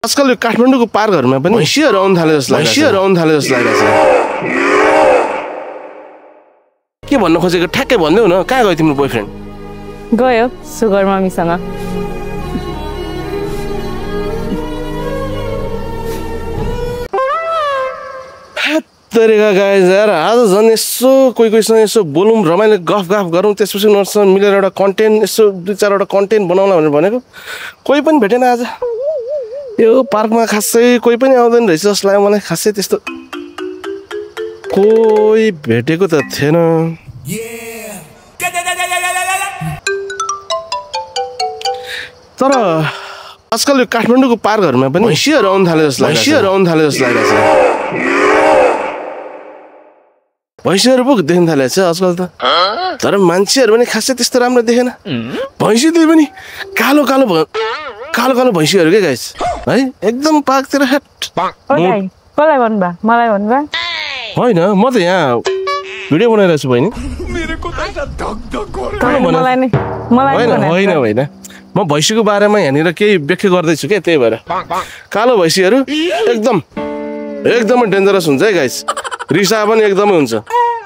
आजकल यो काठमाडौँको पार्कहरुमा पनि भैँसीहरु आउन थाले जस्तो लागिरहेछ के भन्न खोजेको ठ्याक्कै भन्देऊ न कहाँ गयो तिम्रो बोयफ्रेन्ड गयो सुगर मम्मीसँग तरिका गाइज यार आज झन् यसो कोहीसँग यसो बोलौँ रमाइलो गफ गरौँ त्यसपछि उनीहरूसँग मिलेर एउटा कन्टेन्ट यसो दुई चारवटा कन्टेन्ट बनाउला भनेर भनेको कोही पनि भेटेन आज यो पार्कमा खासै कोही पनि आउँदैन रहेछ जस्तो लाग्यो मलाई खासै त्यस्तो कोही भेटेको त थिएन तर आजकल यो काठमाडौँको पार्कहरुमा पनि भैँसीहरु आउन थाले जस्तो लागिरहेछ भैँसीहरु पो देख्न थालेछ आजकल त तर मान्छेहरु पनि खासै त्यस्तो राम्रो देखेन भैँसी त्यही पनि कालो भैँसीहरु के गाइस है एकदम पार्कतिर हेट कसलाई भन्नुभयो मलाई भन्नुभयो होइन म त यहाँ भिडियो बनाइरहेको छु बहिनी होइन म भैँसीको बारेमा यहाँनिर केही व्याख्या गर्दैछु क्या त्यही भएर कालो भैँसीहरु एकदमै डेन्जरस हुन्छ है गाइस रिसा पनि एकदमै हुन्छ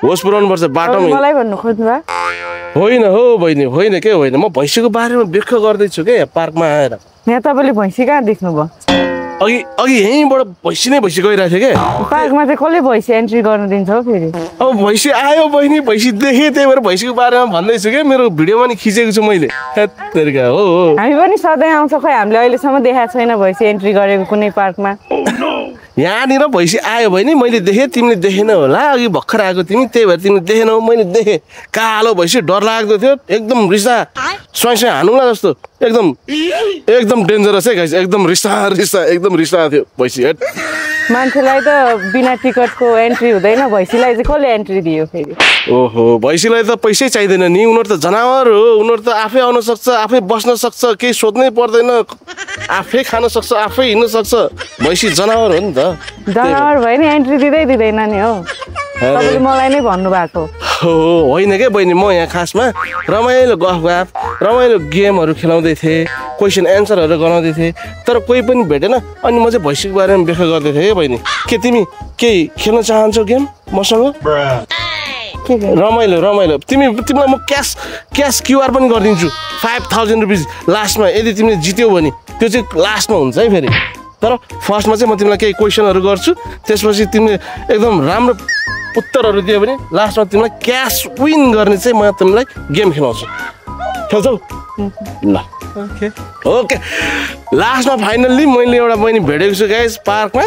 होस पुराउनु पर्छ बाटोमा मलाई भन्नु खोज्नुभयो होइन हो बहिनी होइन के होइन म भैँसीको बारेमा व्याख्या गर्दैछु क्या पार्कमा आएर यहाँ तपाईँले भैँसी कहाँ देख्नुभयो अघि यहीँबाट भैँसी गइरहेको थियो क्या पार्कमा चाहिँ कसले भैँसी एन्ट्री गर्नु दिन्छ हो फेरि अब भैँसी आयो बहिनी भैँसी देखेँ त्यही भएर भैँसीको बारेमा भन्दैछु क्या मेरो भिडियोमा नि खिचेको छु मैले हो हामी पनि सधैँ आउँछ खै हामीले अहिलेसम्म देखाएको छैन भैँसी एन्ट्री गरेको कुनै पार्कमा यहाँनिर भैँसी आयो भने मैले देखेँ तिमीले देखेन होला अघि भर्खर आएको तिमी त्यही भएर तिमीले देखेनौ मैले देखेँ कालो भैँसी डरलाग्दो थियो एकदम रिसा स्वाइँ हानुला जस्तो एकदम डेन्जरस है गाइस एकदम रिसा थियो भैँसी मान्छेलाई त बिना टिकटको एन्ट्री हुँदैन भैँसीलाई चाहिँ कसले एन्ट्री दियो फेरि ओहो भैँसीलाई त पैसै चाहिँदैन नि उनीहरू त जनावर हो उनीहरू त आफै आउन सक्छ आफै बस्न सक्छ केही सोध्नै पर्दैन आफै खान सक्छ आफै हिँड्न सक्छ भैँसी जनावर हो नि त जनावर भयो नि एन्ट्री दिँदैन नि हो तपाईँले मलाई नै भन्नुभएको हो होइन क्या बहिनी म यहाँ खासमा रमाइलो गफ रमाइलो गेमहरू खेलाउँदै थिएँ क्वेसन एन्सरहरू गराउँदै थिएँ तर कोही पनि भेटेन अनि म चाहिँ भैँसीको बारेमा व्याख्या गर्दै थिएँ है बहिनी के तिमी केही खेल्न चाहन्छौ गेम मसँग रमाइलो तिमीलाई म क्यास क्युआर पनि गरिदिन्छु 5000 रुपिस लास्टमा यदि तिमीले जित्यौ भने त्यो चाहिँ लास्टमा हुन्छ है फेरि तर फर्स्टमा चाहिँ म तिमीलाई केही क्वेसनहरू गर्छु त्यसपछि तिमीले एकदम राम्रो उत्तरहरू दियो भने लास्टमा तिमीलाई क्यास विन गर्ने चाहिँ म तिमीलाई गेम खेलाउँछु खेल्छौ ल ओके लास्टमा फाइनल्ली मैले एउटा बहिनी भेटेको छु गाइस पार्कमा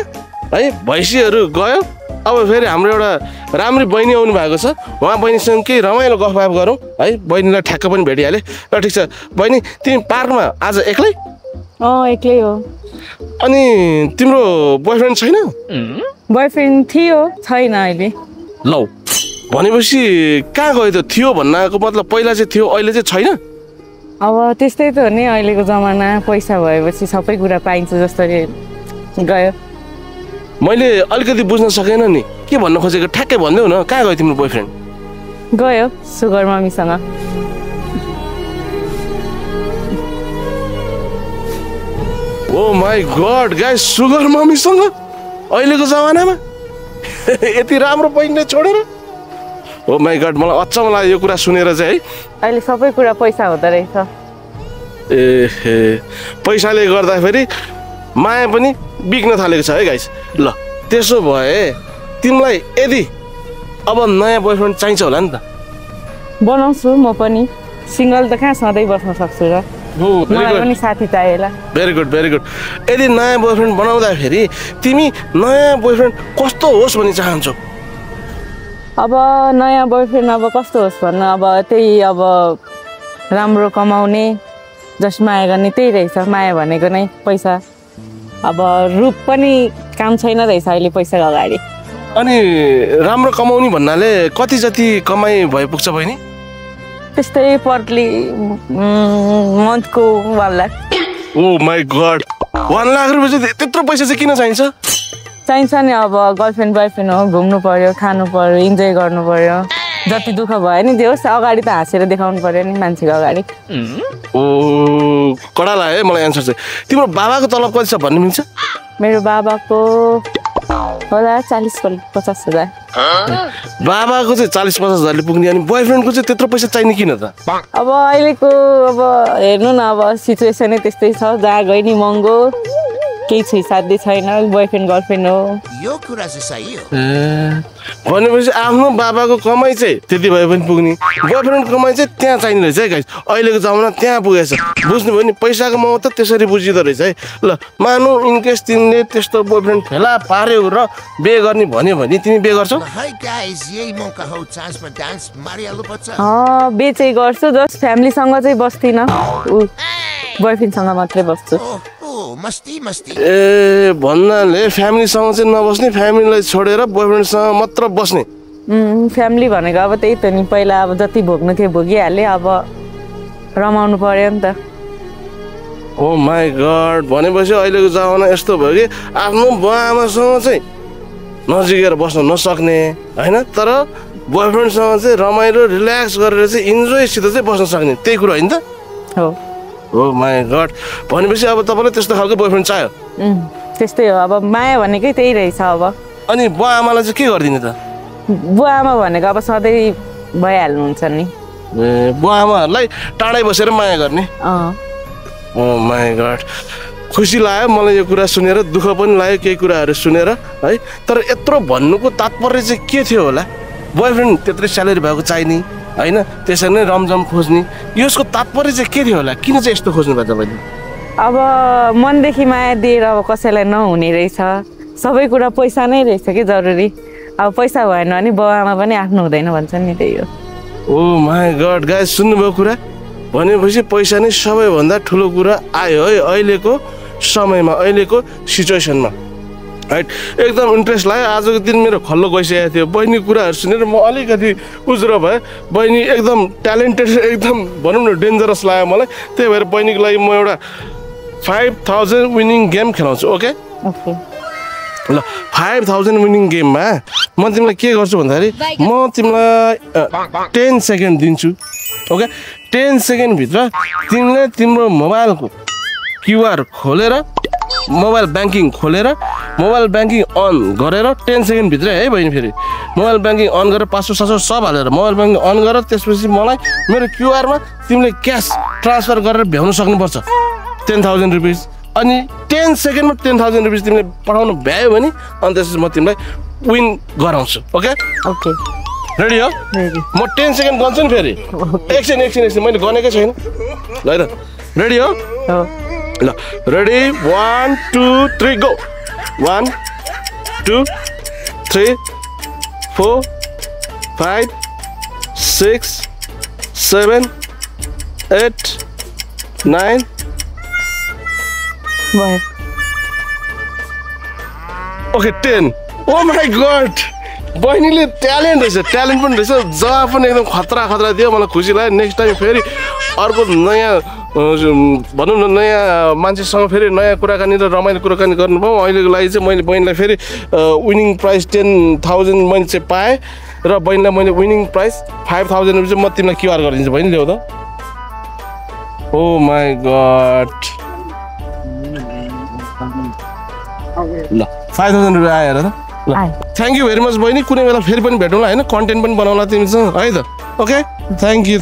है भैँसीहरू गयो अब फेरि हाम्रो एउटा राम्री बहिनी आउनु भएको छ उहाँ बहिनीसँग केही रमाइलो गफ गरौँ है बहिनीलाई ठ्याक्क पनि भेटिहालेँ ल ठिक छ बहिनी तिमी पार्कमा आज एक्लै एक्लै हो अनि तिम्रो बोयफ्रेन्ड छैन बोयफ्रेन्ड थियो छैन अहिले लौ भनेपछि कहाँ गयो त थियो भन्नको मतलब पहिला चाहिँ थियो अहिले चाहिँ छैन अब त्यस्तै त हो नि अहिलेको जमाना पैसा भएपछि सबै कुरा पाइन्छ जसरी गयो मैले अलिकति बुझ्न सकेन नि के भन्न खोजेको ठ्याक्कै भन्देऊ न कहाँ गयो तिम्रो बोयफ्रेन्ड गयो सुगर मम्मीसँग oh my god guys sugar मम्मीसँग अहिलेको जमानामा यति राम्रो बहिनीले छोडेर ओ माई गॉड मलाई अचम्म लाग्यो यो कुरा सुनेर चाहिँ है अहिले सबै कुरा पैसा हुँदो रहेछ पैसाले गर्दाखेरि माया पनि बिग्न थालेको छ है गाइस ल त्यसो भए तिमीलाई यदि अब नयाँ बोयफ्रेन्ड चाहिन्छ होला नि त बनाउँछु म पनि सिंगल त कहाँ सधैँ बस्न सक्छु र मलाई पनि साथी चाहिएला भेरी गुड यदि नयाँ बोयफ्रेन्ड बनाउँदाखेरि तिमी नयाँ बोयफ्रेन्ड कस्तो होस् भनी चाहन्छौ अब नयाँ बोयफ्रेन्ड अब कस्तो होस् भन्नु अब त्यही अब राम्रो कमाउने जसमा माया गर्ने त्यही रहेछ माया भनेको नै पैसा अब रूप पनि काम छैन रहेछ अहिले पैसाको अगाडि अनि राम्रो कमाउने भन्नाले कति जति कमाइ भए पुग्छ बहिनी त्यस्तै पर्टली मन्थको 1 लाख ओ माई गॉड 1 लाख रुपैयाँ त्यत्रो पैसा चाहिँ किन चाहिन्छ नि अब गर्लफ्रेन्ड बोयफ्रेन्ड हो घुम्नु पर्यो खानु पर्यो इन्जोय गर्नु पर्यो जति दुःख भयो नि त्यो अगाडि त हाँसेर देखाउनु पर्यो नि मान्छेको अगाडि ओ कडा लाग्यो है मलाई एन्सर चाहिँ। तिम्रो बाबाको तलब कति छ भन्नु मिल्छ? मेरो बाबाको होला 40-50 हजार। बाबाको चाहिँ 40-50 हजारले पुग्ने अनि बोयफ्रेन्डको चाहिँ त्यत्रो पैसा चाहिने किन त? अब अहिलेको अब हेर्नु न अब सिचुएसनै त्यस्तै छ, जहाँ गए नि महँगो, केही साध्य छैन, बोयफ्रेन्ड गर्लफ्रेन्ड हो। यो कुरा चाहिँ सही हो। भनेपछि आफ्नो बाबाको कमाइ चाहिँ त्यति भए पनि पुग्ने, बोयफ्रेन्ड कमाइ चाहिँ त्यहाँ चाहिने रहेछ है गाइस। अहिलेको जमाना त्यहाँ पुगेछ, बुझ्नुभयो नि? पैसाको महत्त्व त्यसरी बुझिँदो रहेछ है। ल मानु इनकेस तिमीले त्यस्तो बोयफ्रेन्ड फेला पार्यो र बे गर्ने भन्यो भने तिमी बे गर्छौ? हाय गाइस, यही मौका हो, चान्समा डान्स मारिहाल्नु पर्छ। बे चाहिँ गर्छु, जस्ट फ्यामिलीसँग चाहिँ बस्दिनँ, बोयफ्रेन्डसँग मात्रै बस्छु। मस्ती मस्ती। ए भन्नाले फ्यामिलीसँग चाहिँ नबस्ने, फ्यामिलीलाई छोडेर बोयफ्रेन्डसँग मात्र बस्ने? फ्यामिली भनेको अब त्यही त नि, पहिला अब जति भोग्नु थियो भोगिहालेँ, अब रमाउनु पर्यो नि त। ओ माई गड, भनेपछि अहिलेको जमाना यस्तो भयो कि आफ्नो बुवा आमासँग चाहिँ नजिकेर बस्न नसक्ने होइन, तर बोयफ्रेन्डसँग चाहिँ रमाइलो रिल्याक्स गरेर चाहिँ इन्जोयसित चाहिँ बस्न सक्ने, त्यही कुरो होइन त? हो। ओ माई गड, भनेपछि अब तपाईँलाई त्यस्तो खालको बोयफ्रेन्ड चाहियो? त्यस्तै हो, अब माया भनेकै त्यही रहेछ। अब अनि बुवा आमालाई चाहिँ के गरिदिने त? बुवा आमा भनेको अब सधैँ भइहाल्नुहुन्छ नि। ए बुवा आमाहरूलाई टाढै बसेर माया गर्ने? ओ माई गड, खुसी लाग्यो मलाई यो कुरा सुनेर, दुःख पनि लाग्यो केही कुराहरू सुनेर है। तर यत्रो भन्नुको तात्पर्य चाहिँ के थियो होला? बोयफ्रेन्ड त्यत्रै स्यालेरी भएको चाहिने होइन, त्यसरी नै रमझम खोज्ने, यसको तात्पर्य चाहिँ के थियो होला? किन चाहिँ यस्तो खोज्नु भयो तपाईँले? अब मनदेखि माया दिएर अब कसैलाई नहुने रहेछ, सबै कुरा पैसा नै रहेछ कि जरुरी। अब पैसा भएन भने बाउ आमा पनि आफ्नो हुँदैन भन्छ नि, त्यही हो। ओ माई गड गाइस, सुन्नुभयो कुरा? भनेपछि पैसा नै सबैभन्दा ठुलो कुरा आयो है अहिलेको समयमा, अहिलेको सिचुएसनमा राइट। एकदम इन्ट्रेस्ट लाग्यो, आजको दिन मेरो खल्लो गइसकेको थियो। बहिनी कुराहरू सुनेर म अलिकति उज्रो भएँ। बहिनी एकदम ट्यालेन्टेड, एकदम भनौँ न डेन्जरस लाग्यो मलाई। त्यही भएर बहिनीको लागि म एउटा 5000 विनिङ गेम खेलाउँछु। ओके ल, 5000 विनिङ गेममा म तिमीलाई के गर्छु भन्दाखेरि म तिमीलाई 10 सेकेन्ड दिन्छु। ओके, 10 सेकेन्डभित्र तिमीले तिम्रो मोबाइलको क्युआर खोलेर, मोबाइल ब्याङ्किङ खोलेर, मोबाइल ब्याङ्किङ अन गरेर 10 सेकेन्डभित्रै है बहिनी, फेरि मोबाइल ब्याङ्किङ अन गरेर 500-700 सब हालेर मोबाइल ब्याङ्किङ अन गरेर त्यसपछि मलाई मेरो क्युआरमा तिमीले क्यास ट्रान्सफर गरेर भ्याउनु सक्नुपर्छ 10,000 रुपिस। अनि 10 सेकेन्डमा 10,000 रुपिस तिमीले पठाउनु भ्यायो भने अनि त्यसपछि म तिमीलाई विन गराउँछु। ओके ओके, रेडी हो? म 10 सेकेन्ड गर्छु नि फेरि। एकछिन मैले गनेकै छैन। ल है त, रेडी हो? ल ready, 1 2 3 go. 1 2 3 4 5 6 7 8 9 okay 10। Oh my god, बहिनीले ट्यालेन्ट रहेछ, ट्यालेन्ट पनि रहेछ, जवाब पनि एकदम खतरा दियो। मलाई खुसी लाग्यो। नेक्स्ट टाइम फेरि अर्को नयाँ भनौँ न नयाँ मान्छेसँग फेरि नयाँ कुराकानी र रमाइलो कुराकानी गर्नुभयो। अहिलेको लागि चाहिँ मैले बहिनीलाई फेरि विनिङ प्राइज 10,000 मैले चाहिँ पाएँ र बहिनीलाई मैले विनिङ प्राइज 5,000 रुपियाँ चाहिँ म तिमीलाई क्युआर गरिदिन्छु। बहिनी ल्याऊ त। ओ माई गड, ल 5,000 रुपियाँ आएर त। ल थ्याङ्क यू भेरी मच बहिनी, कुनै बेला फेरि पनि भेटौँला होइन, कन्टेन्ट पनि बनाउला तिमीसँग है त। Okay, thank you.